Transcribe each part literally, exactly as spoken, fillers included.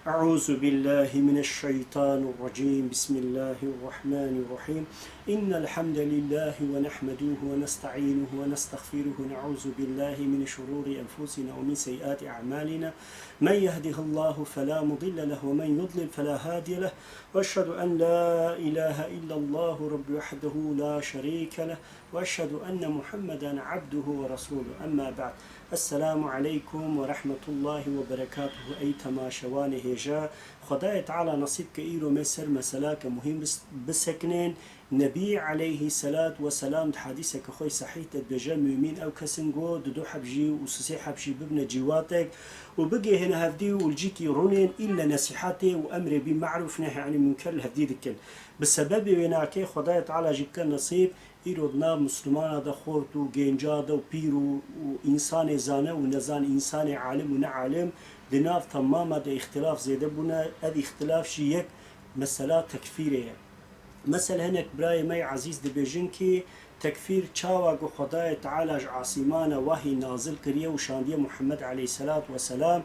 أعوذ بالله من الشيطان الرجيم. بسم الله الرحمن الرحيم. إن الحمد لله ونحمده ونستعينه ونستغفره، ونعوذ بالله من شرور أنفسنا ومن سيئات أعمالنا. من يهده الله فلا مضل له ومن يضلل فلا هادي له. وأشهد أن لا إله إلا الله رب وحده لا شريك له. وأشهد أن محمدا عبده ورسوله. أما بعد. السلام عليكم ورحمة الله وبركاته. Ey temaşevanê hêja, Xwedayê Teala nesîb ke îro me ser meselake muhîm bis-, biseknên. Nebî aleyhî selat we selam di hedîseke xwe sehîh de dibêje, mumîn ew kes in ku di du heb jî û sisê heb jî bibine cîwatek û bigihêne hevdî û li cîkî rûnên îlle nesîhetê û emrê bî me'rûf nehî anî munker li hevdî dikin. Bi sebebê wênakê Xwedayê Teala jî bike nesîb, îro di nav Mislimana de xort û gênca de û pîr û, û însanê zane û nezan, însanê alim û nealim, di nav temama de îxtilaf zêde bûne. Ev îxtilaf jî yek mesela tekfîrê ye. Mesela hinek birayê me yê ezîz dibêjin kî tekfîr çawa ku Xwedayê Teala ji asîmana wahî nazil kiriye û şandiye Muhammed aleyhisselat weselam,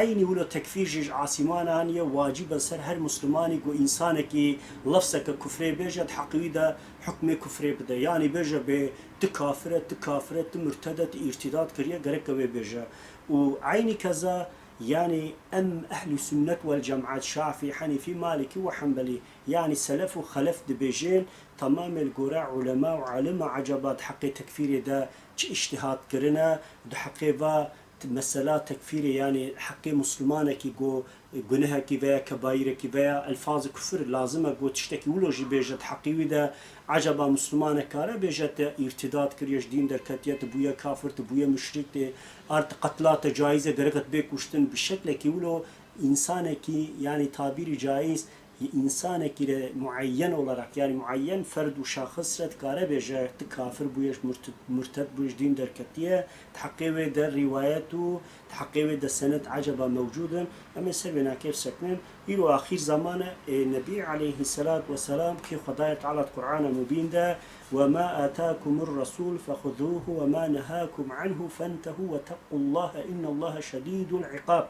eynî wilo tekfîr jî ji asîmana haniye, wacib e ser her Mislimanî ku însanekî lefzeke kufrê bêje, di heqî wî de hukmê kufrê bide. Yanî bêje bê tu kafir e, tu kafir e, tu murted e, tu îrtîdat kiriye, gereke wê bêje. Û eynî keza, yanî em ehlî sunnet wel cemaat, Şafî, Henîfî, Malîkî û Henbelî, yanî selef û xelef dibêjin, temamê li gore ulema û alima ecaba di heqê tekfîrê de çi îctihad kirine, di heqê va t-, mesela tekfîrê, yanî heqê Muslimanekî ku gunehekî veya kebaîrekî veya elfazê kufir lazim e ku tiştekî wilo jî bêje, di heqî wî de ecaba Muslimanek kare bêje te îrtîdad kiriye, ji dîn derketiye, te bûye kafir, te bûye muşrîk, te ard qetla te caiz e, gerek e te bê kuştin. Bi şeklekî wilo însanekî, yanî tabîrî caiz, yê însanekî re muayyen olarak, yanî muayyen ferd û şaxis re dikare bêje, tu kafir bûye, ji murted, murted bûye, ji dîn derketiye. Di heqê wê de rîwayet û di heqê wê de senet ecaba mewcûd in. Em ê ser wênakê bisekinin. Îro axîr zaman e, ê Nebî aleyhisselat weselam kê Xwedayê Teala di Qur'ana Mubîn de, "Ve ma atakumur rasul fexuzuhu ve ma nehakum anhu fentehu ve tequllaha innallaha şedîdul iqab."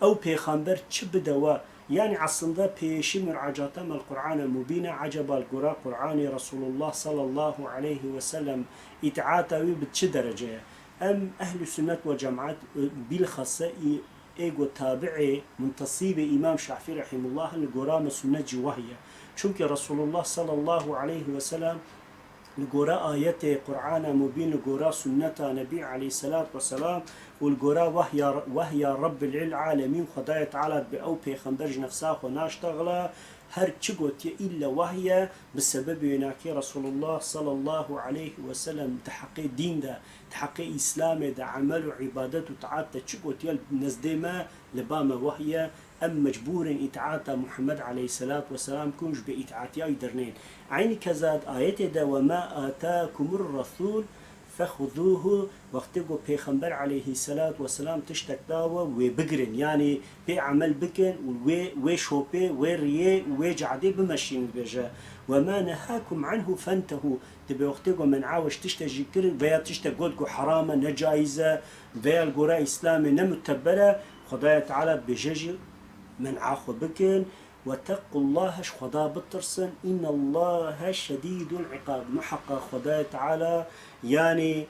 Ew pêxember çi bide we, yanî eslinde pêşî muracata me li Qur'ana Mubîn e, ecaba li gora Qur'anê Resulullah sallallahu aleyhi ve sellem îtaata wî bi çi derece ye? Em ehlî sunnet ve cemaat, e, bilxase î-, ê ku tabi'ê, muntasîbê Îmam Şafî rahimullah in, li gora me sunnet jî wehy e. Çunkî Resulullah sallallahu aleyhi ve sellem li gora ayetê Qur'ana Mubîn, li gora sunneta Nebî aleyhisselat weselam û li gora wehya, wehya Rabbil Alemîn, Xwedayê Teala dibê ew pêxember ji nefsa xwe naştexile, her çi gotiye îlle wehy e, bi sebebê wênakê Resulullah sallallahu aleyhi ve sellem di heqê dîn de, di heqê Îslamê de, emel û îbadet û taat de çi gotiye, li nezdê me, li ba me wehy e, em mecbûr in îtaata Muhammed aleyhisselat weselam bikin, ji bê îtaatiya wî dernên. Eynî keza di ayetê de, "Ve ma atakumur rasul fexuzuhu", wextê ku Pêxember aleyhisselat weselam tiştek da we, wê bigirin. Yanî pê emel bikin û wê, wê şopê, wê riyê û wê cadê bimeşînin, dibêje. "Ve ma nehakum anhu fentehu." Dibê wextê ku men'a we ji tişte jî kir, veya tiştek got ku heram e, ne caiz e, veya li gora Îslamê ne muteber e, Xwedayê Teala dibêje jî men'a xwe bikin. "Ve tequllaha", ji Xweda bitirsin, "innallaha şedîdul iqab." Muheqqa Xwedayê Teala, yanî,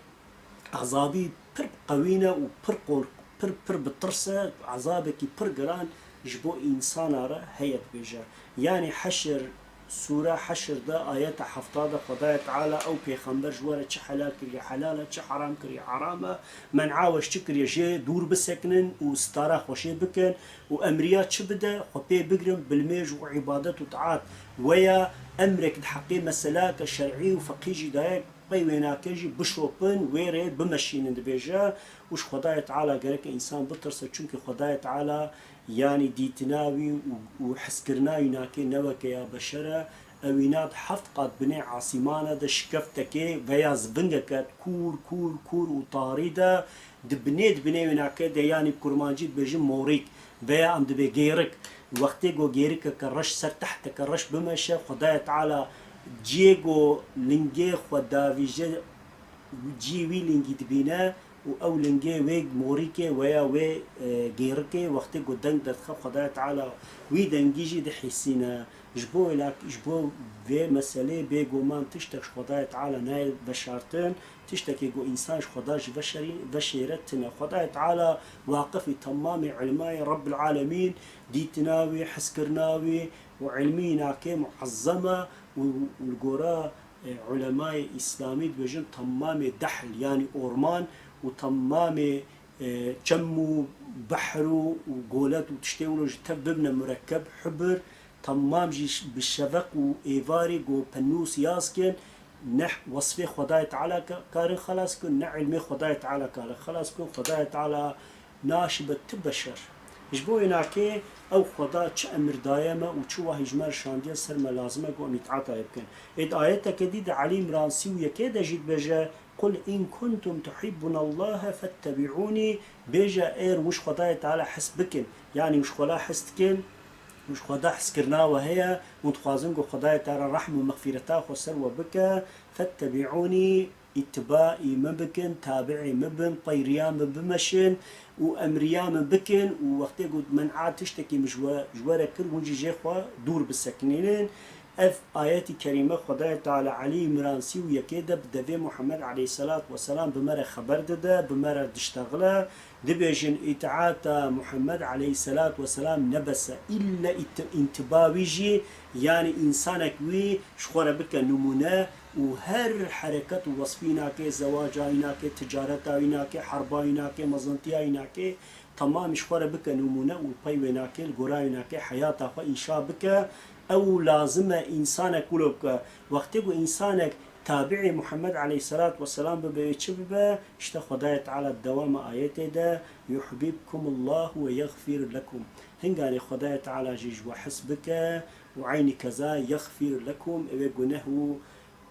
ezabî pir qewî ne û pir qor-, pir, pir bi tirs e, ezabekî pir giran ji bo însana re heye, dibêje. Yanî Heşir, sûre Heşir de, ayeta hefta de Xwedayê Teala ew pêxember ji we re çi helal kiriye helal e, çi heram kiriye heram e, men'a we ji çi kiriye jê dûr bisekinin û stara xweşê bikin û emriya çi bide, xwe pê bigirin, bi limêj û îbadet û taat. Weya emrek di heqê meselake şer'î û feqî jî daye, pey wênake jî bişopin, wê rê bimeşînin, dibêje. Û ji Xwedayê Teala gereke însan bitirse, çunkî Xwedayê Teala, yanî, dîtina wî û, û hezkirina wî nakê ne weke ya beşer e. Ew îna di heft qat binê asîmana de şikefteke veya zivingeke kûr, kûr, kûr û tarî de, di binê, di binê wênake de, yanî bi kurmancî dibêjin morîk veya em dibê gêrik. Wextê ku gêrikeke reş ser tehteke reş bimeşe, Xwedayê Teala cihê ku lingê xwe davîje, cihê wî lingî dibîne, û ew lingê wê morîkê weya wê, e, gêrikê wextê ku deng derdixe Xwedayê Teala wî dengî jî dihîsîne. Ji bo wêna, ji bo vê meselê bêguman tiştek ji Xwedayê Teala nayê veşartin, tiştekê ku însan ji Xweda jî veşerî-, veşêre tine. Xwedayê Teala waqifî temamê ilmayê Rabbil Alemîn, dîtina wî, hizkirina wî û ilmî nake muezzem e û, û li gora, e, ulemayê îslamî dibêjin temamê dehl, yanî orman û temamê, e, çem û behr û, û golet û tiştê wilo ji tev bibine murekkeb, hubir, temam jî ş-, bi şeveq û êvarê ku penûs yaz kin, ne wesfê Xwedayê Teala ka-, karin xelas kin, ne ilmê Xwedayê Teala karin xelas kin. Xwedayê Teala naşibe ti beşer. Ji bo wê nake ew Xweda çi emir daye me û çi wahî ji me re şandiye ser me lazim e ku em îtaata wê bikin. Êd ayeteke dî di Elî Îmran sî û yekê de jî dibêje, "Qul in kuntum tuhibbunallahe fettebi'ûnî." Bêje, êr hûn ji Xwedayê Teala hez bikin. Yanî hûn ji Xweda hez dikin, hûn ji Xweda hezkirina we heye, hûn dixwazin ku Xwedayê Teala rehm û mexfîreta xwe ser we bike, fettebi'ûnî, îttibaî min bikin, tabi'ê min bin, peyriya min bimeşin û emriya min bikin û wextê ku men'a tiştekî min ji we, ji we re kir, hûn jî jê xwe dûr bisekinînin. Ev ayetî kerîme Xwedayê Teala Elî Îmran sî û yekê de bi devê Muhammed aleyhisselat weselam bi me re xeber dide, bi me re diştexile. Dibêjin îtaata Muhammed aleyhisselat weselam ne bes e. Îlle ît-, întiba wî jî, yanî însanek wî ji xwe re bike nimûne û her hereket û wesfî nake, zewaca wî nake, ticareta wî nake, herba wî nake, mezintiya wî nake, temamî ji xwe re bike nimûne û pey wê nake, li gora wê nake, heyata xwe înşa bike. Ew lazim e însanek wilo bike. Wextê ku însanek tabi'ê Muhammed aleyhisselat weselam bibe, wê çi bibe? Îşte Xwedayê Teala di dewama ayetê de, "Yuhbibkumullahu ve yexfir lekum." Hinganê Xwedayê Teala jî ji we hez bike û eynî keza yexfir lekum, ew ê guneh û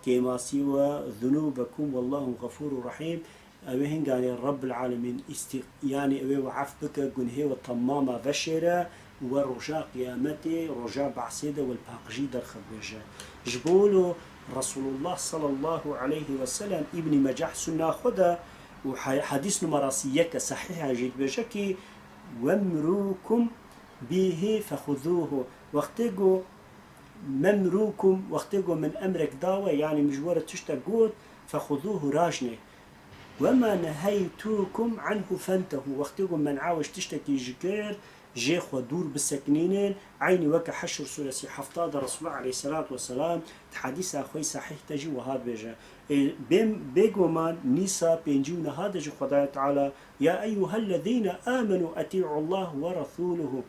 kêmasî we, "Zunubekum wallahu gafurur rahîm." Ew ê hinganê Rabbil Alemîn îstî-, yanî ew ê we ef bike, gunhê we temama veşêre û we roja qiyametê, roja behsê de we li paqijî derxe bibêje. Ji bo wilo Resulullah sallallahu aleyhi ve sellem Îbnî Mecah sunna xwe de û he-, hedîs numara sî yek e sehîh e jî dibêje ki, "Wemrukum bihi fexuzuhu." Wextê ku memrukum, wextê ku min emrek da we, yanî min ji we re tiştek got, fexuzuhu, rajnê. "Wema neheytukum anhu fentehu." Wextê ku men'a we ji tiştekî ji kir, jê xwe dûr bisekinînin. Eynî weke Heşr sûresî hefta de Resulullah aleyhisselatu vesselam di hedîsa xwe yî sehîh de jî wiha dibêje. Ê, bê-, bêguman nîsa pêncî û neha de jî Xwedayê Teala, "Ya eyyuhellezîne amenu etî'ullah ve resûluhu."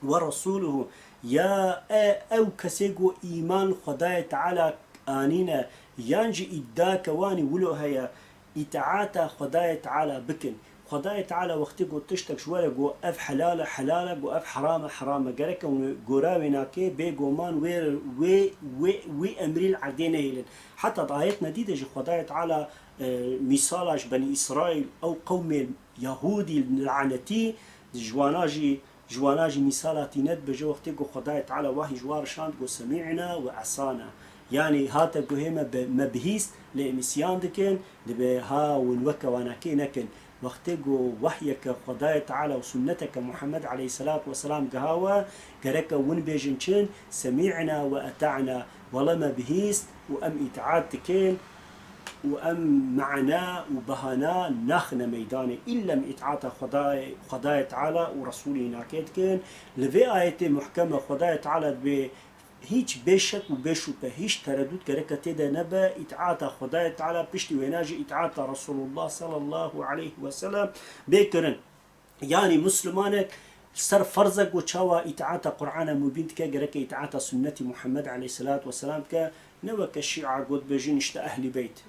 "Ve resûluhu." Ya e-, ew kesê ku îman Xwedayê Teala anîne, yan jî îdia ke wanî wilo heye, îtaata Xwedayê Teala bikin. Xwedayê Teala wextê ku tiştek ji we re got, "Ev helal e, helal e," got, "Ev heram e, heram e." Gereke hûn gora wê nake, bêguman wê, wê, wê, wî emrî li erdê nehêlin. Heta di ayetna dî de jî Xwedayê Teala, e, mîsala ji Benî Îsraîl, ew qewmê Yahûdî lanetî, ji wana jî Ji wana jî mîsala tîne dibêje, wextê ku Xwedayê Teala wahî ji wan re şand, got, "Semî'na ve esana." Yanî hate guhê me, be-, me bihîst, lê em îsyan dikin, dibê ha hûn weke wanakê nekin. Wextê ku wehyeke Xwedayê Teala û sunneteke Muhammed aleyhisselatu vesselam giha we, gereke hûn bêjin çin, "Semî'na ve eta'na." Wele me bihîst û em îtaat dikin. û em me'na û behana naxine meydanê. Îlle em îtaata Xwedayê, Xwedayê Teala û Resûlê nake dikin. Li vê ayetê muhkeme Xwedayê Teala dibê hîç bê şek û bê şûpe, hîç teredût gereke tê de nebe, îtaata Xwedayê Teala, piştî wêna jî îtaata Resulullah sallallahu aleyhi ve sellem bê kirin. Yanî Muslimanek li ser ferz e ku çawa îtaata Qur'ana Mubîn dike, gereke îtaata sunnetî Muhammed aleyhisselatu vesselam dike, ne weke Şîa got bêjin işte Ehlî Beyt.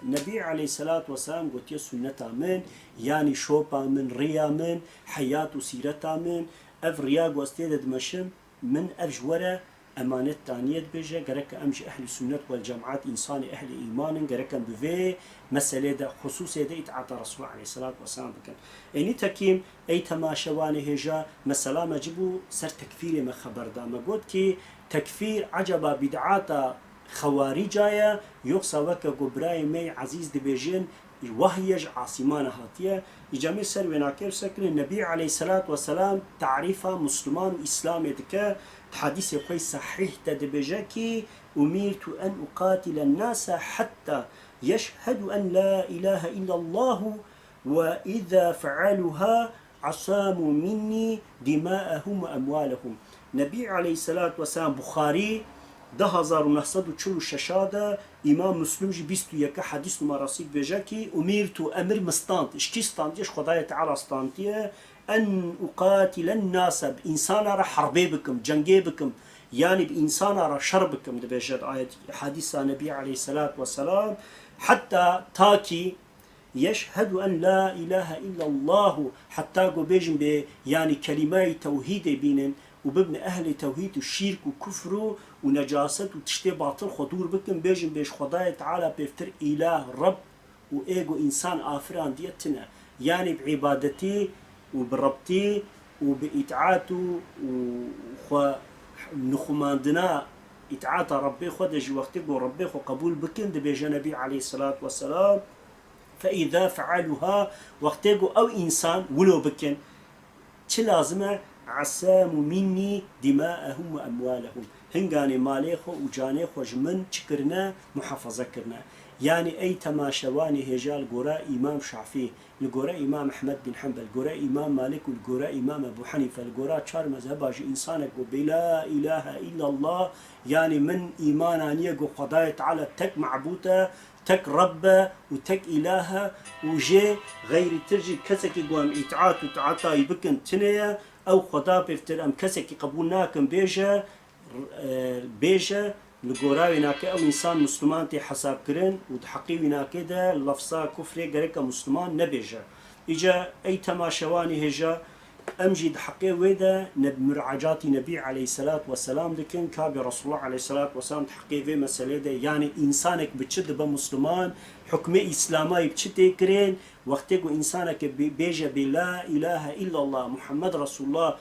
Nebî aleyhisselatu vesselam gotiye sunneta min, yanî şopa min, riya min, heyat û sîreta min, ev riya ku ez tê de dimeşim, min ev ji we re emanet daniye dibêje, gereke em jî ehlî sunnet wel cemaat, însanê ehlî îman in, gereke em bi vê meselê de, xusûsê de îtaata Resulullah aleyhisselatu vesselam bikin. Ê nîtekîm, ey temaşevanê hêja, mesela me ci bû ser tekfîrê me xeber da. Me got ki tekfîr eceba bîd'ata xewarîca ye, yoxsa weke ku birayê me yê ezîz dibêjin, Wahye ji asîmana hatiye. Îca me ser wênakê bisekine, Nebî aleyhisselat vesselam tarîfa Musliman û Îslamê dike. Di hadîsê xwe sehîh de dibêje ki, "Umirtu en uqatile nase hatta yeşhedu en la ilahe illallahu ve izâ fealuha asamu minni dimaehum ve emwalehum." Nebî aleyhisselat vesselam, Buxarî, du hezar û neh sed û çil û şeş de, Îmam Muslim jî bîst û yek hedîs numarasî dibêje ki, "Umirtu", emir min stand, ji kî standiye? Ji Xwedayê Teala standiye, "en uqatilen nase", bi însana re herbê bikim, cengê bikim, yanî bi însana re şer bikim, dibêje di ayet, hedîsa Nebî aleyhisselat vesselam, heta ta ki, "Yeşhedu en la ilahe illallahu", heta ku bêjin bê, yanî kelîmayê tewhîdê bînin û bibin ehlê tewhîd û şîrk û kufr û, û necaset û tiştê batil xwe dûr bikin, bêjin bê ji Xwedayê Teala pêvtir îlah, Reb û ê ku însan afirandiye tine. Yanî bi îbadetî û bi Rebtî û bi îtaat û, û xwe nixumandina îtaata Rebbê xwe de jî wextê ku Rebbê xwe qebûl bikin, dibêje Nebî aleyhisselat vesselam, "Fe îza fealuha", wextê ku ew însan wilo bikin, çi lazim e? "Asamu minni dimaehum ve emwalehum." Hinganê malê xwe û canê xwe ji min çi kirine? Muhafaza kirine. Yanî ey temaşevanê hêja, li gora Îmam Şafî, li gora Îmam Ehmed bin Hanbel, li gora Îmam Malik û li gora Îmam Ebu Hanife, li gora çar mezheba jî însanek ku bê la ilahe illallah, yanî min îmana niye ku Xwedayê Teala tek mabûd e, tek Reb e û tek îlah e û jê xeyrîtir jî kesekî ku em îtaat û taatayî bikin tune ye, ew Xweda pêvtir em kesekî qebûl nakin bêje, e, bêje, li gora wênakê ew însan Musliman tê hesabkirin û di heqê wênakê de lefza kufrê gereke Musliman nebêje. Îca ey temaşevanî hêja, em jî di heqê wê de ne-, muracatî Nebî aleyhisselat vesselam dikin, ka bê Resulullah aleyhisselat vesselam di heqê vê meselê de, yanî însanek bi çi dibe Musliman, hukmê Îslamay bi çi tê kirin, wextê ku însaneke bê-, bêje bê la ilahe illallah Muhammed Resulullah,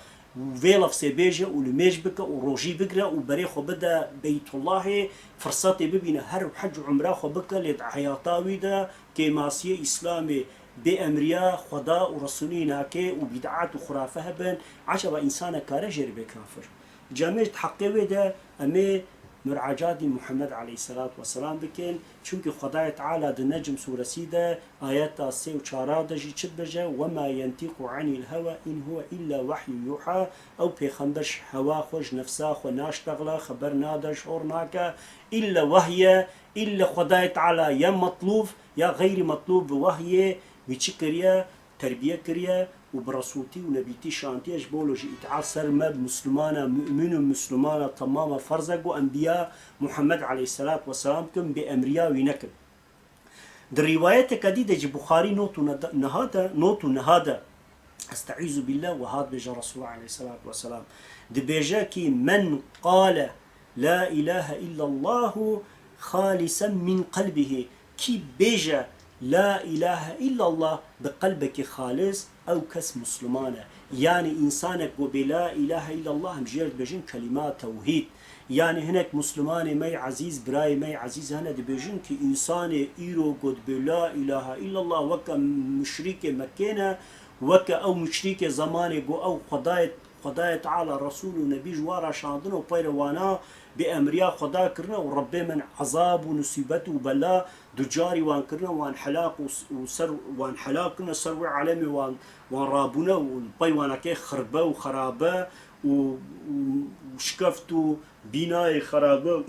vê lefzê bêje û limêj bike û rojî bigre û berê xwe bide Beytullahê, firsetê bibîne her hec û umra xwe bike, lê di heyata wî de kêmasiyê Îslamê, bêemriya Xweda û Resulî nake û bîd'at û xurafe hebin, ecaba însanek kare jê re bê kafir? Cemê di heqê wê de em ê muracatî Muhammed aleyhisselat vesselam bikin, çimkî Xwedayê Teala di Necm sûresî de ayeta sê û çara de jî çi dibêje? "Wema yentîqu anîl hewa in huwe illa wehyu yuha." Ew pêxember ji hewa xwe, ji nefsa xwe naştexile, xeber nade, ji hor nake. Îlle wehye, îlle Xwedayê Teala ya metlûb, ya xeyrî metlûb bi wehyê wî çi kiriye? Terbiye kiriye û bi resûltî û nebîtî şantiye, ji bo lo ji îtaat ser me bi Muslimana, mu'min û Muslimana temama ferz e ku enbiya Muhammed aleyhisselat vesselam bikin, bê emriya wî nekin. Di rîwayeteke dî de jî Buxarî not û neda-, neha de, not û neha de, Estaizu billah, wiha dibêje Resulullah aleyhisselat vesselam. Dibêje ki, "Men qale la ilahe illallahu halisen min qelbihi." Kî bêje la ilahe illallah bi qelbekî xalis, ew kes Musliman e. Yanî însanek ku bê la ilahe illallah, em jê re dibêjin kelîma tewhîd. Yanî hinek Muslimanê me yê ezîz, birayê me yê ezîz hene dibêjin ki însanê îro ku dibê la ilahe illallah weke muşrîkê Mekkê ne, weke ew muşrîkê zemanê ku ew Xwedayê, Xwedayê Teala, Resûl û Nebî ji wan re şandine û peyre wana bi emriya Xweda kirine û Rebbê min ezab û nisîbet û bela du carî wan kirine, wan helak û s-, û ser wan helak kirine, ser wê alemê wan, wan rabûne û li pey wanakê xirbe û xerabe û, û şikeft û bînayê xerabe û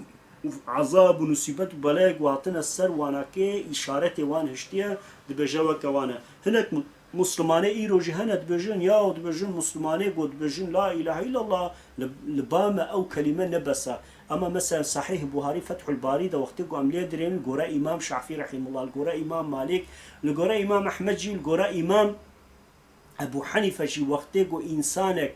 ezab û nisîbet û belayek ku hatine ser wanakê, îşaretê wan hiştiye, dibêje weke wan e. Hinek mu-, Muslimanê îro jî hene dibêjin, yaw dibêjin Muslimanê ku dibêjin la ilahe illallah, li, li ba me ew kelîme ne bes e. Ema mesela Sahîh Buharî, Fethul Barî de wextê ku em lê dirên, li gora Îmam Şafî rehîmullah, li gora Îmam Malîk, li gora Îmam Ehmed jî, li gora Îmam Ebû Henîfe jî wextê ku însanek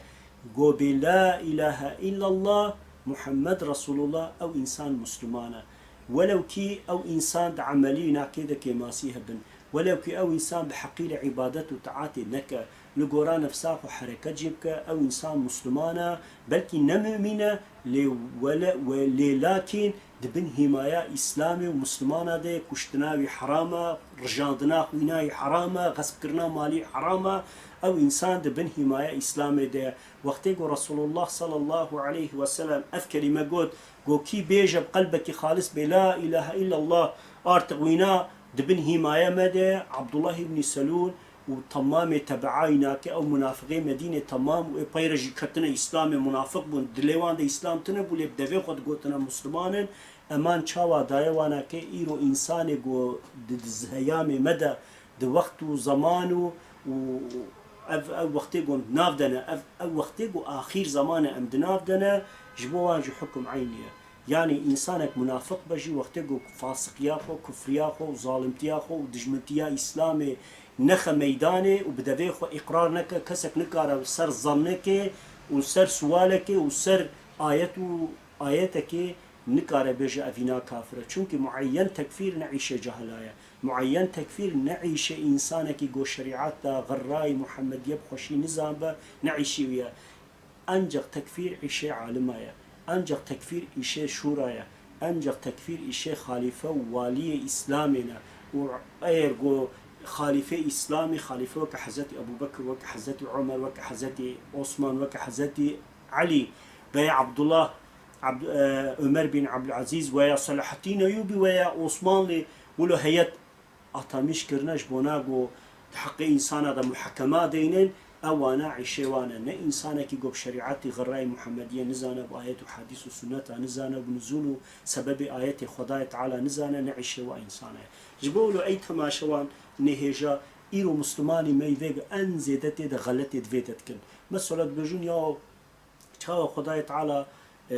go bê la îlahe îllallah Muhammed Resulullah, ew însan Musliman e. Welew kî ew însan di emelî nakê de kêmasî hebin, welew kî ew însan bi heqî li îbadet û taatê neke, li gora nefsa xwe hereket jê bike, ew însan Musliman e, belkî ne mumîn e, lê wele-, we-, lê lakîn di bin hîmaya Îslamê û Mislimana de ye, kuştina wî heram e, rijandina xwîna wî heram e, xespkirina malî heram e. Ew însan di bin hîmaya Îslamê de ye. Wextê ku Resulullah sallallahu aleyhi ve sellem ev kelîme got, got, kî bêje bi qelbekî xalis bê, La ilahe illallah, artık wîna di bin hîmaya me de ye. Abdullah ibn Selûl û temamê tebeayî nake, ew munafiqê Medînê temam û ê pey re jî ketine Îslamê, munafiq bûn. Dilê wan de Îslam tune bû, lê bi devê xwe digotina Misliman in. Eman çawa daye wana ke îro însanê ku di, di heyamê me de, di wext û zeman û, û ev, ev wextê ku nav de ne, ev, ev wextê ku axîr zeman e em di nav de ne, ji bo wan jî hukum eynî ye. Yanî însanek munafiq be jî wextê ku fasiqiya xwe, kufriya xwe û zalimtiya xwe û dijmintiya Îslamê nexe meydanê û bi devê xwe îqrar neke, kesek nikare ser zannekê û ser sualekê û ser ayet û ayetekê nikare bêje evîna kafir e. Çunkî muayyen tekfîr ne îşê cahila ye. Muayyen tekfîr ne îşê însanekî ku şerîet de xirrayî Muhemmediye bi xweşî nizanibe, ne îşî wî ye. Ancak tekfîr îşê alima ye. Ancak tekfîr îşê şûra ye. Ancak tekfîr îşê xalîfe û waliyê Îslamê ne. Û eger ku xalîfê Îslamê, xalîfe weke Hezretî Ebû Bekir, weke Hezretî Omer, weke Hezretî Osman, weke Hezretî Elî, veya Abdullah, Abd-, e, Ömer bin Abdülaziz veya Selahaddin Eyyubi veya Osmanlı wilo heyet atamîş kirine ji bona ku di heqê însana de muhekema deynin, ew wana îşê wan e. Ne însanekî ku bi şerîetî xirrayê Muhemmediye nizane, bi ayet û hedîs û sunneta nizane, bi nuzûl û sebebê ayetê Xwedayê Teala nizane, ne îşê wa însana ye. Ji bo wilo ey temaşewan nêhêja îro Muslimanî me yî vê en zêde tê de xeletê di vê de dikin. Mesela dibêjin ya Çawa Xwedayê Teala, e,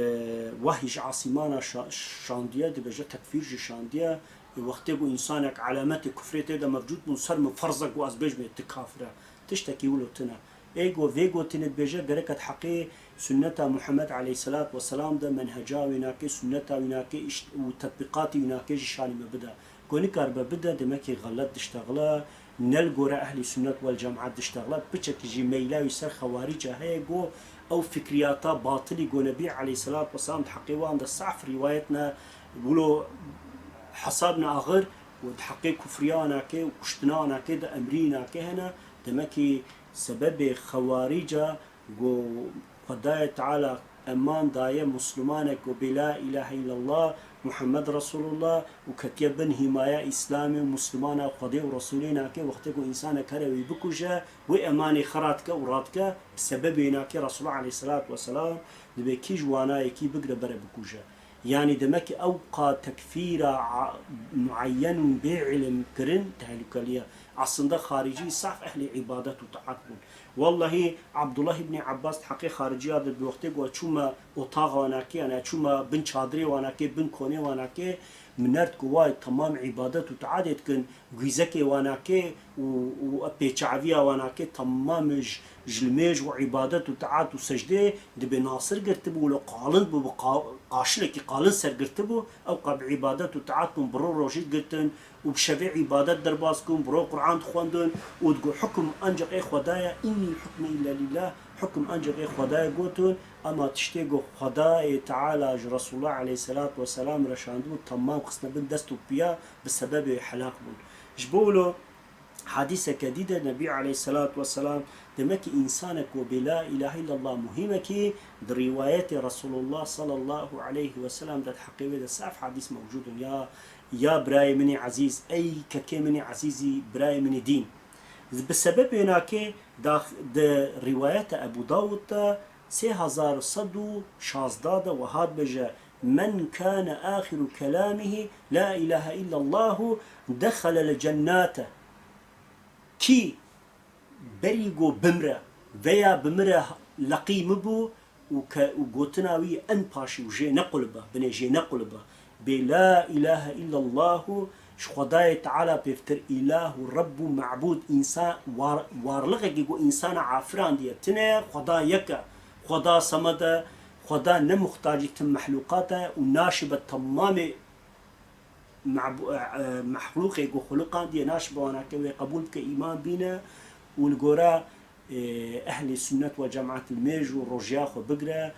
wehî ji asîmana şa-, şandiye, dibêje tekfîr jî şandiye. E, wextê ku însanek alametê kufrê tê de mevcûd bûn, ser min ferz e ku ez bêjim tu kafir e. Tiştekî wilo tune. Ê ku vê gotinê dibêje, gerek e di heqê sunneta Muhammed aleyhisselat vesselam de menheca wî nake, sunneta wî nake, îş-, û tetbîqatî wî nake jî şanî me bide. Ku nikaribe bide, demekî xelet diştexile, ne li gore ehlî sunnet wel cemaet diştexile, piçekî jî meyla wî ser xewarîca heye, ku ew fikriyata batilî ku Nebî aleyhisselat vesselam di heqê wan de saf rîwayet ne, wilo hesab ne axir, û di heqê kufriya nake û kuştina nake de emrî nake hene, demekî sebebê xewarîca ku Xwedayê Teala eman daye Muslimanek ku bê la îlahe îllallah, Muhammed Resulullah û ketiye bin hîmaya Îslamê û Muslimana Xwedê û Resulê nake, wextê ku însanek here wî bikuje, wê emanê xera dike û radike, bi sebebê nake Resulullah aleyhisselat vesselam dibê kî ji wana yekî bigire bere bikuje. Yanî demek ki ew qa tekfîra a-, muayyen û bê ilim kirin tehlûkelî ye. Aslında xaricî saf ehlê îbadet û taat bûn. Wellahî Abdullah ibnî Abbas di heqê xariciya de bi wextê ku çûme otaxa wanakê, yanî çûme bin çadirê wanakê, bin konê wanakê, min erd ku way temam îbadet û taatê dikin, gwîzekê wanakê û, û pêçaviya wanakê temam ji, ji limêj û îbadet û taat û secdê dibê nasir girtibû, wilo qalin bû, bi qa-, qaşilekî qalin ser girtibû, ew qa bi îbadet û taat bûn, bi ro rojî girtin, û bi şevê îbadet derbas kûn, bi ro Quran dixwendin û digot, "Hukum ancak ê Xweda ye, innil hukme illa lillah, hukum ancak ê Xweda ye," gotin, ema tiştê ku Xwedayê Teala ji Resulullah aleyhisselat vesselam re şandibû, temam xistine bin dest û piya, bi sebebê helak bûn. Ji bo wilo hadîseke dî de Nebî aleyhisselat vesselam Demek ki însanek ku bê la îlahe îllallah muhîmekî, di rîwayetê Resulullah sallallahu aleyhi ve sellem de di heqê wê de saf hadîs mewcûd in. Ya, ya birayê min î ezîz, ey kekê min î ezîzî, birayê min î dîn. Bi sebebê nakê dax-, di rîwayeta Ebû Dawud de sê hezar û sed û şazda de wiha dibêje, "Men kâne âxiru kelâmihi la îlahe îllallahu dexelel cennate." Kî berî ku bimre veya bimire leqî min bû û ke, û gotina wî en paşî û jê nequlbe, binê jê nequlbe. Bê la îlahe îllallahu, ji Xwedayê Teala pêvtir îlah û Rebb û mebûd, însan, war-, warlixekî ku însana afirandiye tine ye, Xweda yek e. Xweda semed e, Xweda ne muxtacî tim mehlûqat e û naşibe temamê mebû-, e, e, mexlûqê ku xuliqandiye naşibe wanake wê qebûl bike, îman bîne û li gora, e, ehlê sunnet we cemaet li mêj û rojiya xwe bigire.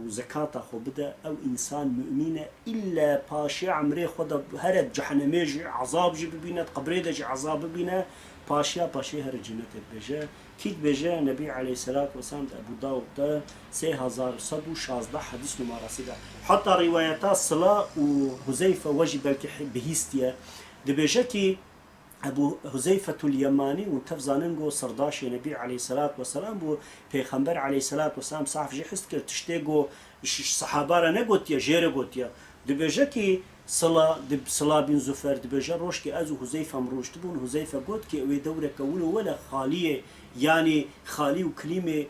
û zekata xwe bide, ew însan mumîn e, îlle paşê emrê xwe de here cehennemê jî ezab jî bibîne, di qebrê de jî ezab bibîne, paşiya paşê here cenetê dibêje. Kî dibêje? Nebî aleyhisselatu vesselam di Ebu Dawud de sê hezar û sed û şazdeh hedîs numarasî de. Heta rîwayeta Sila û Huzeyfe we jî belkî he-, bihîstiye. Dibêje kî Ebu Huzeyfetul Yemanî, hûn tev zanin ku sirdaşê Nebî aleyhisselatu vesselam bû, Pêxember aleyhisselatu vesselam saf jî his dikir, tiştê ku ş-, ş-, sehaba re negotiye, jê re gotiye. Dibêje kî Sila, di-, Sila bin Zufer dibêje, rojkê ez û Huzeyfe em rûniştibûn, Huzeyfe got kî ew ê dewreke wilo wele xaliyê, yanî xalî û kilîmê,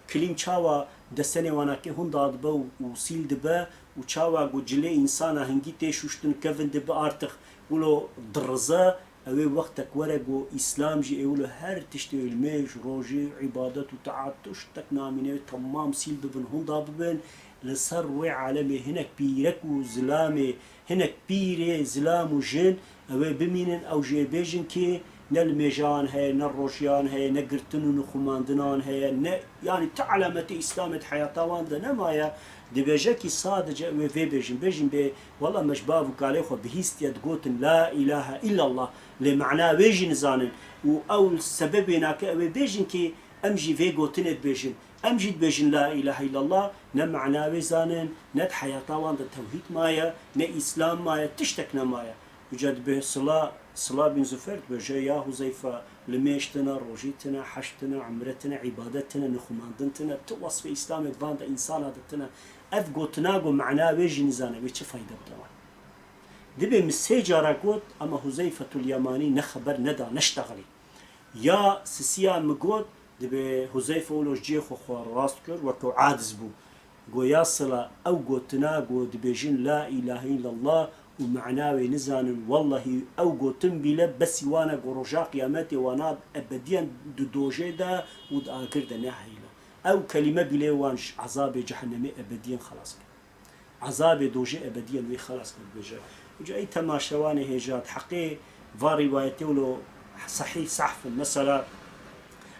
kilîm çawa desenê wana kê hûn dadibe û, û sîl dibe û çawa ku cilê însana hingî tê şûştin kevin dibe artıq wilo dirize, ew ê wextek were ku Îslam jî ê wilo her tiştê, limêj, rojî, îbadet û taat, tiştek namîne, temam sîl bibin, hûn dabibin, li ser wê alemê hinek pîrek û zilamê, hinek pîrê zilam û jin, ew ê bimînin, ew jê bêjin kî ne limêjan heye, ne rojiyan heye, ne girtin û nixumandinan heye, ne, yanî ti alametê Îslamê di heyata wan de nemaye, dibêje kî sadece ew ê vê bêjin. Bêjin bê, wela me ji bav û kalê xwe bihîstiye digotin, La ilahe illallah, lê mana wê jî nizanin. Û ew sebebê nake ew ê bêjin kî em jî vê gotinê dibêjin. Em jî dibêjin, La ilahe illallah, ne mana wê zanin, ne di heyata wan de tewhîd maye, ne Îslam maye, tiştek nemaye. Uca dibê Sila, Sila bin Zufer dibêje, ya Huzeyfe, limêj tine, rojî tine, heş tine, umre tine, îbadet tine, nixumandin tine, ti wesfê Îslamê di van de însana de tine. Ev gotina ku mana wê jî nizane, wê çi fayde bide wan? Dibê min sê cara got, ama Huzeyfetul Yemanî ne xeber neda, neştexilî. Ya sisiya min got, dibê Huzeyfe wilo ji cihê xwe xwe rast kir, weke aciz bû. Go ya Sila, ew gotina ku dibêjin La ilahe illallah û mana wê nizanin, wellahî ew gotin bîle besî wan e ku roja qiyametê wana ebediyen di dojê de û di agir de neheyîne. Ew kelîme bîle wan ji ezabê cehennemê ebediyen xelas kir. Ezabê dojê ebediyen wê xelas kir, dibêje. Uca ey temaşevanê hêja, di heqê va rîwayetê wilo sehîh sehf in. Mesela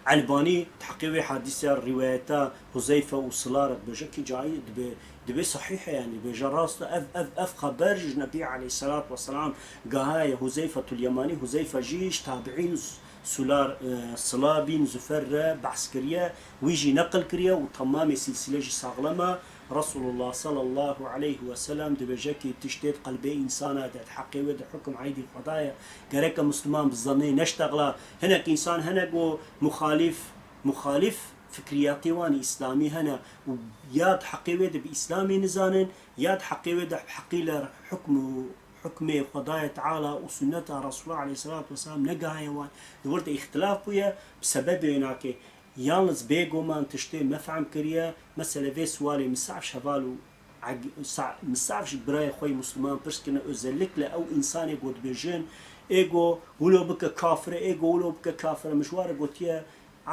Elbanî di heqê wê hadîseya rîwayeta Huzeyfe û Sila re dibêje kî cayî dibe, dibe sehîh e, yanî dibêje rast e. Ev, ev, ev xeber ji Nebî aleyhisselatu vesselam gahaye Huzeyfetul Yemanî, Huzeyfe jî ji tabiîn Sular, e, Sila bin Zufer re behs kiriye, wî jî neqil kiriye û temamê silsile jî saxlem e. Resulullah sallallahu aleyhi ve sellem dibêje kî tiştê di qelbê însana de, di heqê wê de hukm eydî Xweda ye. Gereke Musliman bi zannê neştexla. Hinek însan hene ku muxalîf, muxalîf fikriyatê wan îslamî hene û ya di heqê wê de bi îslamê nizanin, ya di heqê wê de bi heqî le hukm û hukmê Xwedayê Teala û sunneta Resulullah aleyhisselatu vesselam negihaye wan. Di wir de îxtilaf bûye, bi sebebê wê nake. Yalnız bêguman tiştê me fehm kiriye, mesele vê sualê min saf ji heval û eg-, sa-, min saf ji birayê xwe yê Musliman pirs kirine, özellikle ew însanê ku dibêjin, ê ku wilo bike kafir e, ê ku wilo bike kafir e, min ji wan re gotiye,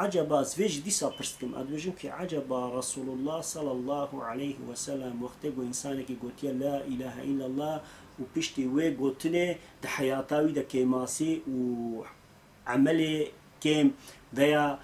eceba, ez vê jî dîsa pirs dikim, ez dibêjim ki eceba Resulullah sallallahu aleyhi ve sellem wextê ku însanekî gotiye La ilahe illallah û piştî wê gotinê di heyata wî de kêmasî û emelê kêm veya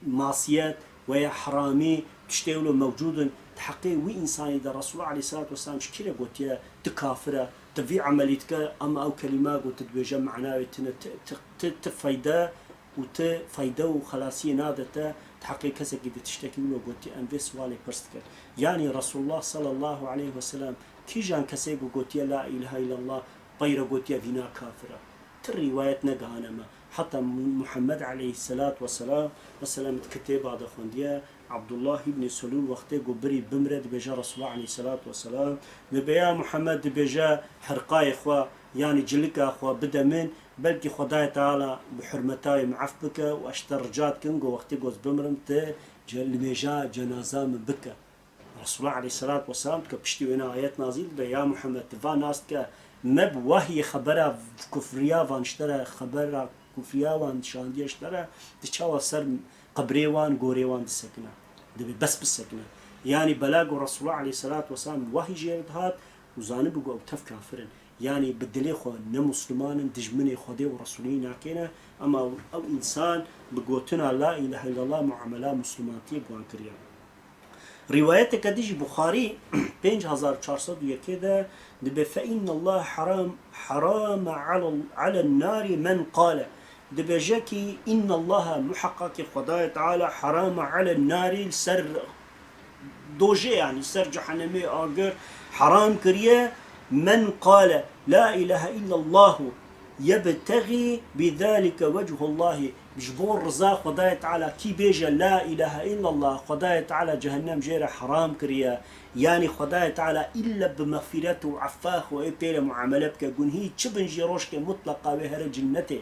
masiyet veya heramî tiştê wilo mewcûd in, di heqê wî însanî de Resulullah aleyhisselatu vesselam ji kî re gotiye, tu kafir e, tu vî emelî dike, ama ew kelîma ku tu dibêje mana wê tune, ti, ti, ti, ti feyde û ti feyde û xelasiyê nade te, di heqê kesekî de tiştekî wilo gotiye, em vê sualê pirs dikin. Yanî Resulullah sallallahu aleyhi ve sellem kîjan kesê ku gotiye La ilahe illallah, pey re gotiye vîna kafir e? Ti rîwayet negihane me. Heta Mu-, Muhammed aleyhisselat vesselam, mesela min di kitêba de xwendiye, Abdullah ibn Selûl wextê ku birî bimire, dibêje Resulullah aleyhisselat vesselam, dibê ya Muhammed, dibêje, herqayê xwe, yanî cilika xwe bide min, belkî Xwedayê Teala bi hurmeta wê min ef bike û ez ji te rica dikim ku wextê ku ez bimirim, tu ce-, limêja cenaza min bike. Resulullah aleyhisselatu vesselam dike piştî wêne ayet nazîl dibe, ya Muhammed, tu va nas dike, me bi wahyê xebera kufriya van ji te re, xebera kufriya wan şandiye ji te re, tu çawa ser qebrê wan, gorê wan disekine? Dibê bes bisekine. Yanî bela ku Resulullah aleyhisselatu vesselam wahy jê re dihat û zanibû ku ew tev kafir in. Yanî bi dilê xwe ne Musliman in, dijminê Xwedê û Resulî nakêne, ema ew însan bi gotina La ilahe illallah muamela Muslimantiyê bi wan kiriye. Rîwayeteke din jî Buxarî pênc hezar çar sed û yekê de dibe, "Fe innallaha haram, harama ala, alen nari men qale." Dibêje ki, "Innallaha, muheqqa ki Xwedayê Teala harama alen nari, li ser dojê, yanî ser cehennemê, agir heram kiriye, men qale la ilahe illallahu yebtexî bi zalike vechullahi." Ji bo riza Xwedayê Teala kî bêje la ilahe illallah, Xwedayê Teala cehennem jê re heram kiriye. Yanî Xwedayê Teala îlle bi mexfîret û effa xwe ê pê re muamele bike. Gunhî çi bin jî rojkê mutleqa wê here cinnetê.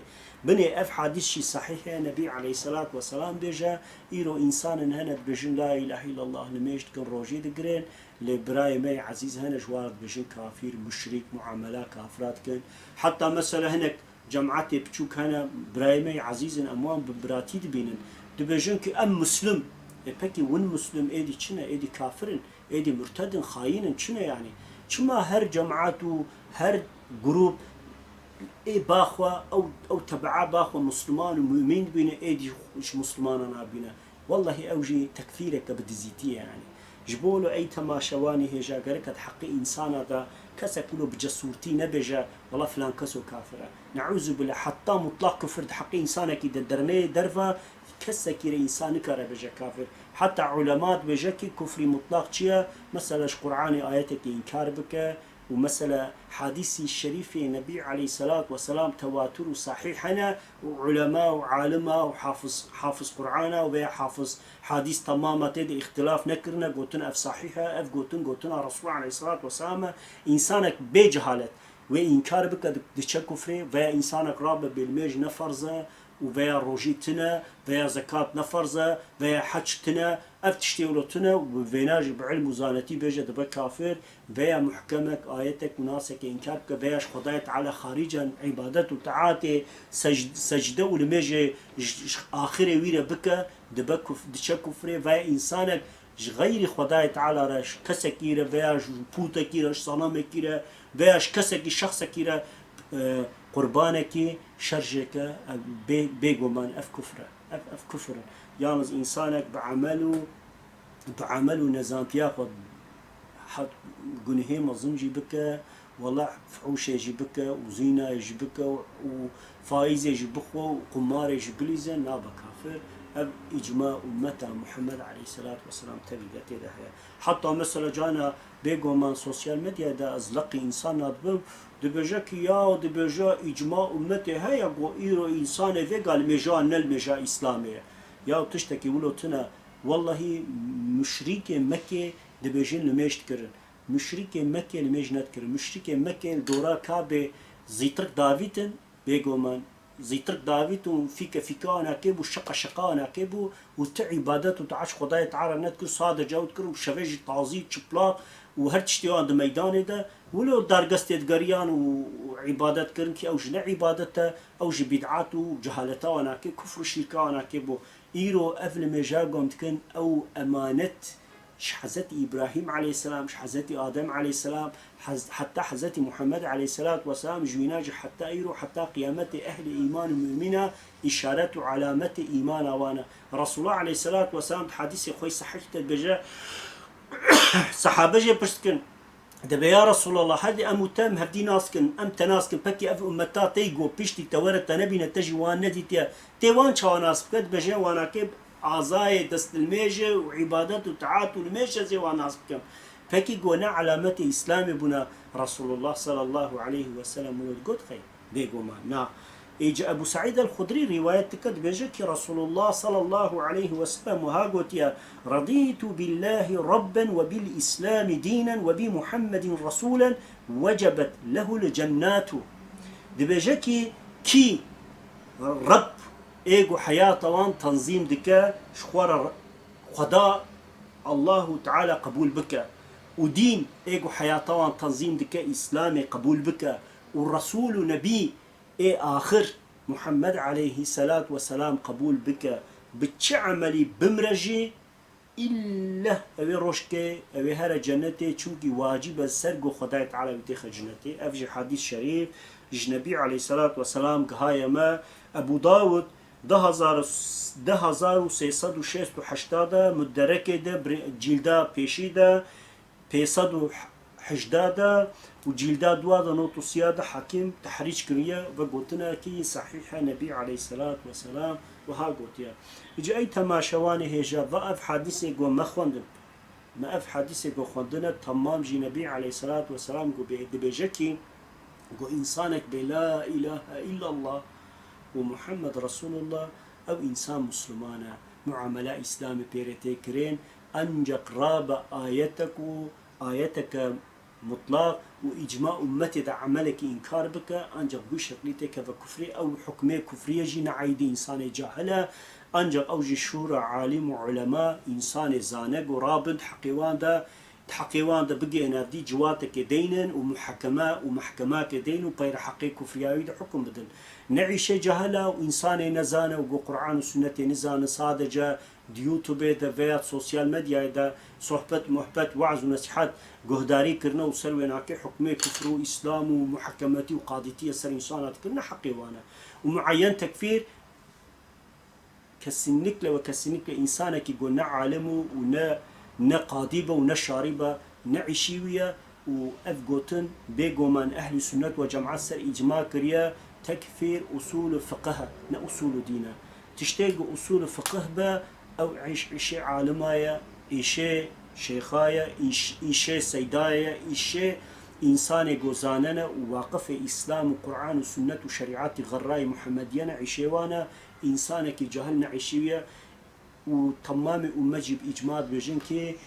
Binê ev hadîs jî sehîh e. Nebî aleyhisselatu vesselam bêje, îro însanên hene dibêjin la ilahe illallah, nimêj dikin, rojî digirin. Lê birayê me yê ezîz hene ji wan re dibêjin kafir, muşrik, muamela kafira dikin. Heta mesela hinek cemaetê biçûk hene, birayê me yê ezîz in, em wan bi biratî dibînin. Dibêjin ki em muslim. E pekî win muslim êdî çi ne? Êdî kafir in, êdî murted in, xayîn in, çi ne yanî? Çima her cemaet û her grûp ê baxwe, ew, ew tebea baxwe musliman û mumîn dibîne, êdî ji muslimana nabîne? Wellahî ew jî tekfîreke bi dizîtî ye yanî. Ji bo wilo ey temaşevanî hêja gerek e di heqê însana de kesek wilo bi cesûrtî nebêje, wela filan keso kafir e. Neûzûbillah, heta mutlaq kufir di heqê însanekî de derneyê derve, kesekî re însan nikare bêje kafir. Heta ulema dibêje ki kufrî mutlaq çi ye? Mesela ji Qur'anê ayetekî înkar bike, û mesela hadîsî şerîfê Nebî aleyhisselatu vesselam tewatur û sahîh hene û ulema û alima û hafiz, hafiz Qur'ana û veya hafiz hadîs temama tê de îxtilaf nekirine, gotin ev sahîh e, ev gotin, gotina Resulullah aleyhisselatu vesselam e. Însanek bê cehalet wê înkar bike, di-, diçe kufrê, veya însanek rabe bê nimêj ne ferz e, û veya rojî tune, veya zekat ne ferz e, veya heç tune, ev tiştê wilo tune û bi vêna jî bi ilm û zanetî bêje dibe kafir, veya muhkemek, ayetek û nasekê înkar bike, veya ji Xwedayê Teala xarîcen îbadet û taatê, sec-, secde û limêjê ji, ji axirê wî re bike, dibe kuf-, diçe kufrê, veya însanek ji xeyrî Xwedayê Teala re, ji kesekî re veya ji pûtekî re, ji sanamekî re veya ji kesekî, şexsekî re, e, qurbanekî, şerjeke, e, bê-, bêguman ev kufr e. Ev, ev kufr e. Yalnız însanek bi emel û, bi emel û nezantiya xwe ha-, gunehê mezin jî bike, wela fuhûşê jî bike û zînayê jî bike û, û faîzê jî bixwe û qumarê jî bilîze, nabe kafir. Ev îcma ummeta Muhammed aleyhisselatu vesselam tevî de tê de heye. Heta mesela cana bêguman sosyal medyayê de ez leqî însan nadibim, dibêje ki ya, dibêje îcma ummetê heye, go îro însanê vêga li mêja ne li mêja Îslamê ye. Ya tiştekî wilo tune, wellahî muşrîkê Mekkê dibêjin limêj dikirin. Muşrîkê Mekkê limêj nedikirin. Muşrîkê Mekkê li dora Kabê zîtirik davîtin, bêguman, zîtirik davît û fîke fîka wana kê bû, şeqa şeqa wana kê bû û ti îbadet û taat ji Xwedayê Teala nedikir, sadece ew dikir û şevê jî tazî, çiplaq û her tiştê wan di meydanê de, wilo dargestê digeriyan û, û îbadet kirin ki ew jî ne îbadet e, ew jî bîd'at û cehaleta wana kê, kufr û şîrka wana kê bû. Îro ev limêja gom dikin, ew emanet ji Hezretî Îbrahîm aleyhisselam, ji Hezretî Adem aleyhisselam, hez-, heta Hezretî Muhammed aleyhisselatu vesselam, ji wîna jî heta îro, heta qiyametê ehlê îman û mumîna îşaret û alametê îmana wan e. Resulullah aleyhisselatu vesselam di hadîsê xwe sehîh de dibêje, sehabe jê pirs dikin, dibê, ya Resulallah, herdî em û te em hevdî nas dikin, em te nas dikin, pekî ev ummeta te yî go piştî te were te nebîne, te jî wan nedîtiye, tê wan çawa nas bike? Dibêje, wana kê azayê destlimêjê û îbadet û taat û limêje zê wan nas bikim. Pekî go ne alametê Îslamê bûne? Resulullah sallallahu aleyhi ve sellem wilo digot xeyr. Bêguman na. Êca Ebu Seîd el-Xudrî rîwayet dike, dibêje ki Resulullah sallallahu aleyhi ve sellem wiha gotiye, "Radîtu billâhi rabben ve bil Îslâmi dînen ve bi Muhammedin resûlen, vecebet lehul cennatu." Dibêje ki kî Reb ê ku heyata wan tenzîm dike, ji xwe re Xweda Allahu Teala qebûl bike û dîn ê ku heyata wan tenzîm dike, Îslamê qebûl bike û Resûl û Nebî ê axir Muhammed aleyhisselatu vesselam qebûl bike, bi çi emelî bimre jî, îlle ew ê rojkê, ew ê here cenetê, çimkî wacîb e ser ku Xwedayê Teala wî têxe cenetê. Ev jî hadîs şerîf ji Nebî aleyhisselatu vesselam gihaye me. Ebû Dawud Di hezar, di hezar û sê sed û şêst û heşta de, muderekê de, bri-, cîlda pêşî de, pêsed û hejda de û cîlda dua de, not û sîya de Hakim tehrîc kiriye ve gotinekî sehîh e, Nebî aleyhisselat vesselam wiha gotiye. Îca ey temaşevanê hêja, va ev hadîsê go me xwendin. Me ev hadîsê go xwendine, temam jî Nebî aleyhisselat vesselam go bê-, dibêje kî, go însanek bê la îlahe îllallah û Muhammed Resulullah, ew însan Musliman e. Muamela Îslamê pê re tê kirên, ancak rabe ayetek û ayeteke mutlaq û îcma ummetê de emelekî înkar bike, ancak bi wî şeklî têkeve kufrê, ew hukmê kufriyê jî ne eydî însanê cahil e, ancak ew jî şûra alîm û ulema, însanê zane ku rabin di heqê wan de, di heqê wan de bigihine dî ciwatekê deynin û muhekeme û mehkemakê deyn û peyre heqê kufriya wî de hukum bidin. Ne îşê cahil e û însanê nezane û ku Qur'an û sunnetê nizane, sadece di YouTubeê de veya sosyal medyayê de sohbet, muhbet, we'z û nesîhet guhdarî kirine û ser wê nakê hukmê kufr û Îslam û muhekemetî û qadîtiyê ser însana dikirine, heqê wan e. Û muayyen tekfîr kesinlikle ve kesinlikle însanekî ku ne alim û, û ne, ne qadî be û ne şarî be, ne îşî wî ye û ev gotin bêgoman ehlî sunnet ve cemaat ser îcma kiriye, tekfîr usûlü fiqih e, ne usûlü dîn e. Tiştê ku usûlü fiqih be, ew îş-, îşê alima ye, îşê şêxa ye, îş-, îşê seyda ye, îşê însanê ku zanene û waqifê Îslam û Qur'an û sunnet û şerîatî xerrayê Muhemmediye ne, îşê wan e, însanekî cahil ne îşî wî ye. Û temamê ummet jî bi îcma dibêjin ki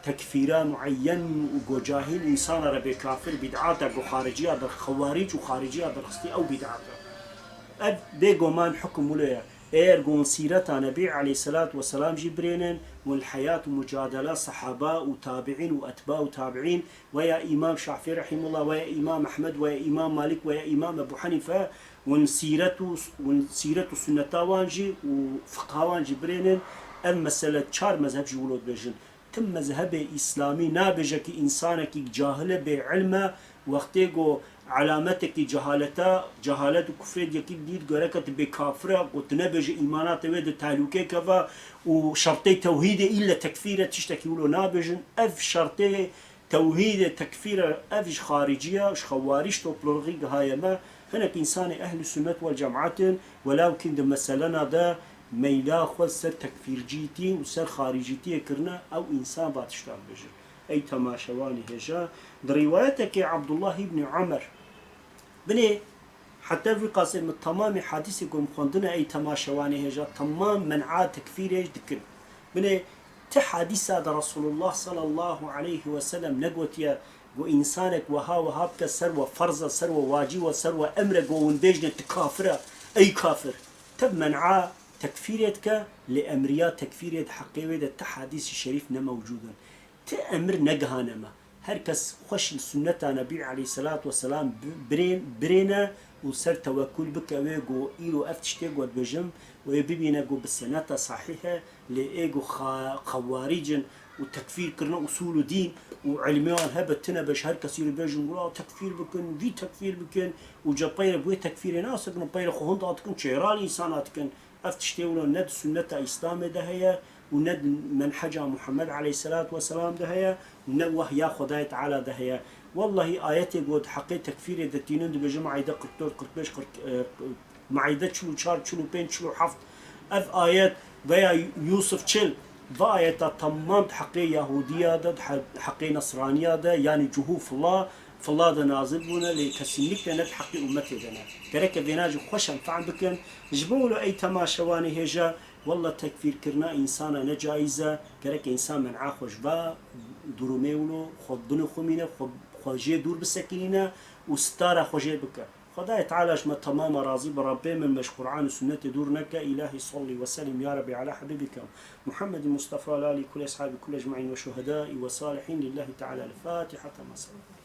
tekfîra muayyen û ku cahil însana re bê kafir, bid'at e, ku xariciya der-, xewarîc û xariciya derxistî ew bid'at e. Ev bêgoman hukum wilo ye. Eger ku hûn sîreta Nebî aleyhisselat vesselam jî birênin, hûn li heyat û mucadela sehaba û tabi'în û etba û tabi'în, veya Îmam Şafî rahimullah, veya Îmam Ehmed, veya Îmam Malik, veya Îmam Ebu Hanife, hûn sîret û, hûn sîret û sunneta wan jî û fiqha wan jî birênin, ev mesele çar mezheb jî wilo dibêjin. Tim mezhebê Îslamî nabêje ki însanekî cahil e, bê ilm e, wextê ku elametekî cehaleta, cehalet û kufrê yekî dît, gereke tu bê kafir e, ku tu nebêje îmana te wê di tehlûkê keve û şertê tewhîdê îlle tekfîr e, tiştekî wilo nabêjin. Ev şertê tewhîdê tekfîr e, ev ji xaricî ye, ji xewarîc toplulixî gihaye me. Hinek însanê ehlî sunnet wel cemaat in, welawkîn di meselena de meyla xwe ser tekfîrcîtî û ser xaricîtiyê kirine, ew însan va tiştan bêje. Ey temaşevanê hêja, di rîwayetekê Abdullah îbnî Omer, binê heta vî qasê min temamê hadîsê ku min xwendine, ey temaşevanê hêja, temam men'a tekfîrê dikin. Binê ti hadîsa de Resulullah sallallahu aleyhi ve sellem negotiye ku însanek wiha wiha bike ser we ferz e, ser we wacîb e, ser we emr e, ku hûn bêjine tu kafir e, ey kafir. Tev men'a tekfîrê dike, lê emriya tekfîrê di heqê wê de ti hadîsî şerîf ne mewcûd in. Ti emir negihane me. Her kes xweş li sunneta Nebî aleyhisselatu vesselam bi-, birê-, birêne û ser tewekkul bike wê ku îro ev tiştê ku dibêjim wê bibîne ku bi seneta sahîh e, lê ê ku xa-, xewarîc in û tekfîr kirine usûl û dîn û ilmê wan hebe tune be ji her kesî re bêjin, wila tekfîr bikin, vî tekfîr bikin û ca peyre bi wê tekfîrê nasekinin, peyre xwe hinda dikin, çêra li însana dikin. Ev tiştê wilo ne di sunneta Îslamê de heye û ne di menheca Muhammed aleyhisselatu vesselam de heye û ne wehya Xwedayê Teala de heye. Wellahî ayetê ku di heqê tekfîrê de tînin dibêje Maîde qirk dört, qirk pênc, qirk, e, Maîde çil û çar, çil û pênc, çil û heft. Ev ayet veya Yusuf çil, va ayeta temam di heqê Yahudiya de, di he-, heqê Nesraniya de, yanî cuhû fila, fila de nazil bûne, lê kesinlikle ne di heqê ummetê de ne. Gereke vêna jî xweş em fehm bikin. Ji bo wilo ey temaşevanê hêja, wella tekfîrkirina însana ne caiz e, gereke însan men'a xwe ji va durumê wilo, xwe binixumîne, xwe, xwe jê dûr bisekinîne û sitara xwe jê bike. Xwedayê Teala ji me temama razî be, Rabbê min me ji Qur'an û sunnetê dûr neke. Îlahî salli ve sellim ya Rebbi ala habibike Muhammedin Mustafa, ala alî kulli eshabî kulli ecmaîn ve şuhedâî ve salihîn. Lillahi Teala el-Fatiha. Tema selam.